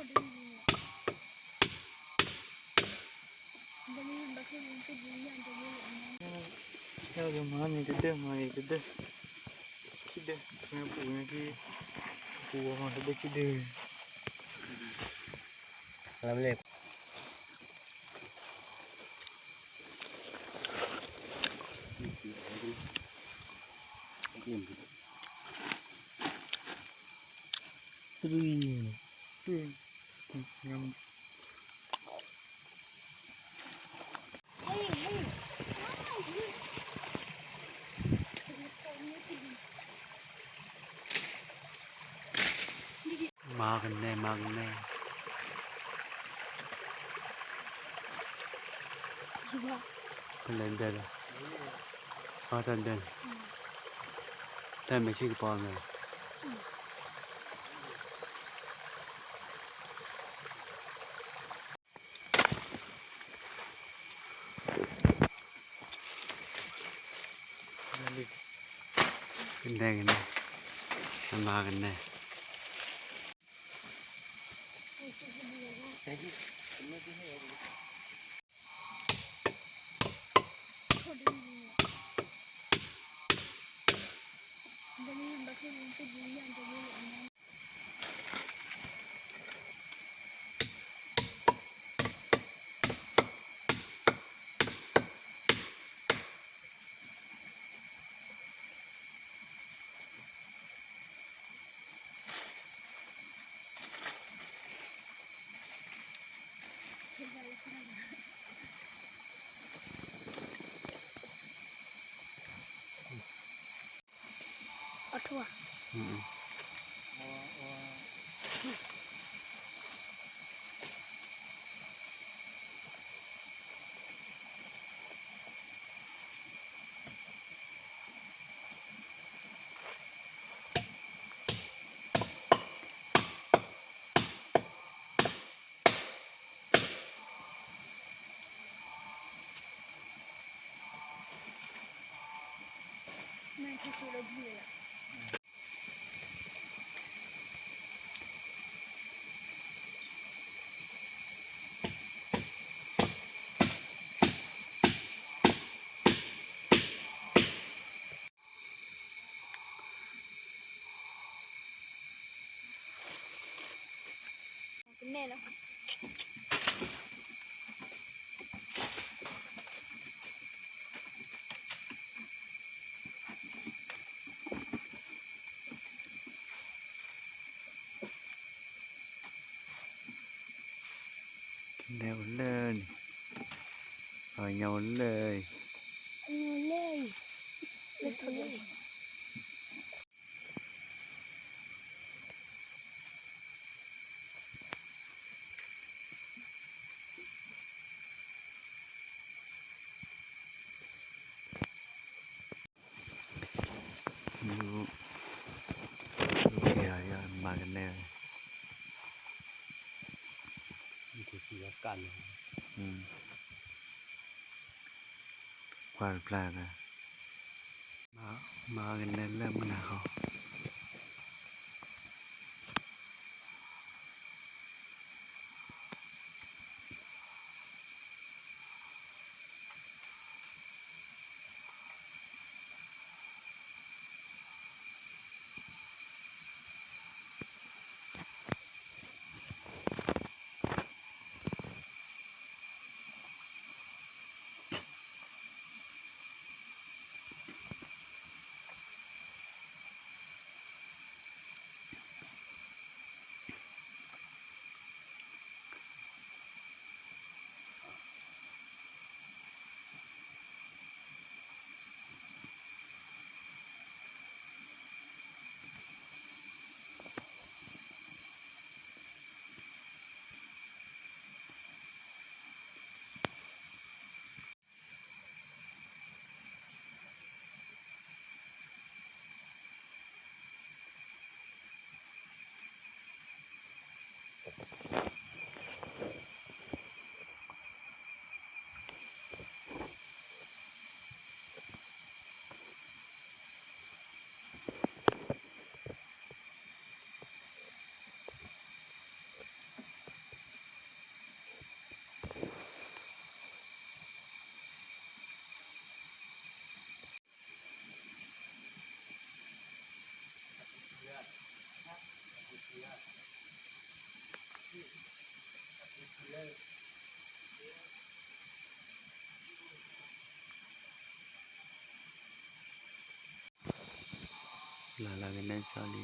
ညၣ်ဒိးမၤန့ၣ်တဒၢမၤအံၤတဒၢ, ခံဒၢ, မ့ၢ်ပူၤန့ၣ်ခံ, ပူၤအီၤမၤတဒၢခံဒၢ, လၢ တရံး, တရံး, မၤကနဲ မၤကနဲ, ဖဲလဲၣ်ဒဲလီၤ, အတၢ်ဒဲ, တၢ်မဲာ်ဆှံကပီၤန့ၣ် ကနဲကနဲ, အမၤကနဲ.နဲအိၣ်လၢန့ၣ်, အညီအိၣ်လၢအံၤ, အညီလၢအံၤ, လၢထီၣ်လၢ မၤကနဲ, ကွၢ်တပျၢ်ဒီး, မၤကနဲလၢမုၢ်နၤဃီ. ကၠီလံ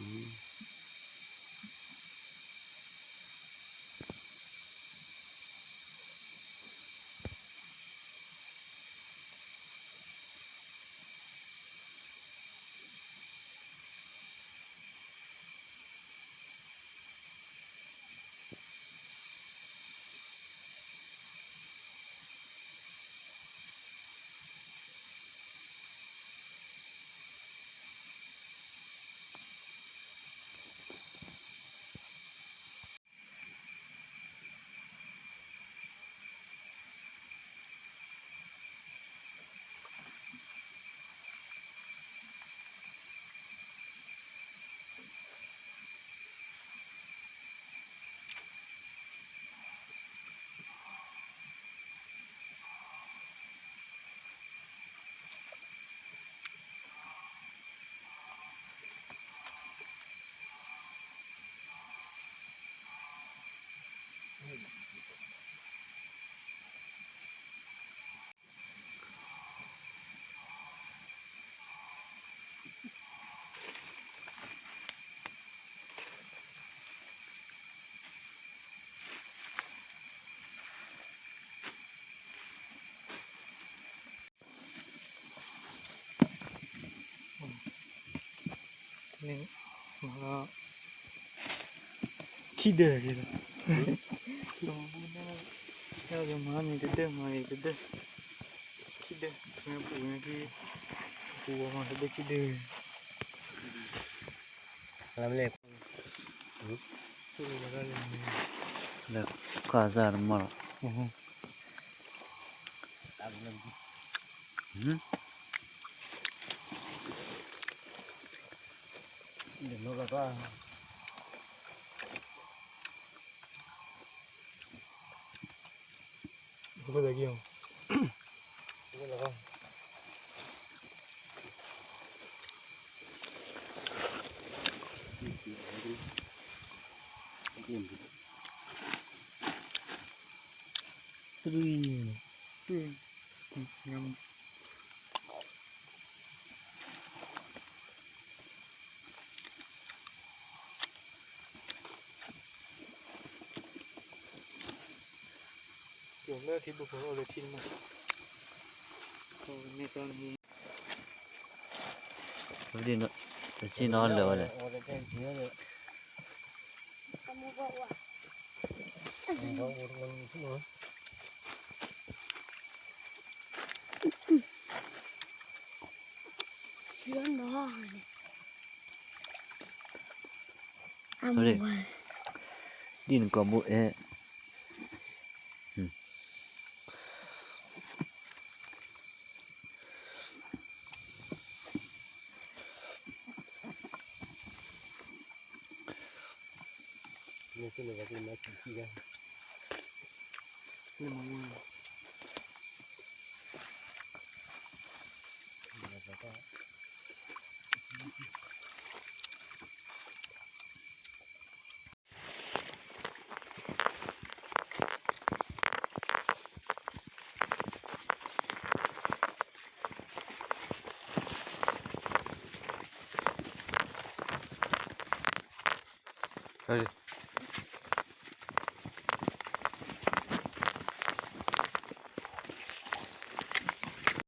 န့ၣ် မၤလီၤ ခံဒၢၣ်လီၤ, လီၤမူန့ၣ် တၢ်မၤန့ၣ်တဒၢၣ် မၤန့ၣ်တဒၢၣ်, ခံဒၢၣ် ပူၤန့ၣ် ပူၤဝဲမၤတဒၢၣ်ခံဒၢၣ်, လၢခၣ်စၢ်တမၤလီၤ. တရံး တရံး ကၠီလၢထံဘိခိၣ်အိၣ်လၢထံတမံၤ, မ့ၢ်တၢ်မံၤ တဆံနီၤလၢာ်ဝဲလဲၣ်. ဒ်နကိာ်ဘိအဲၣ် ဟဲလံ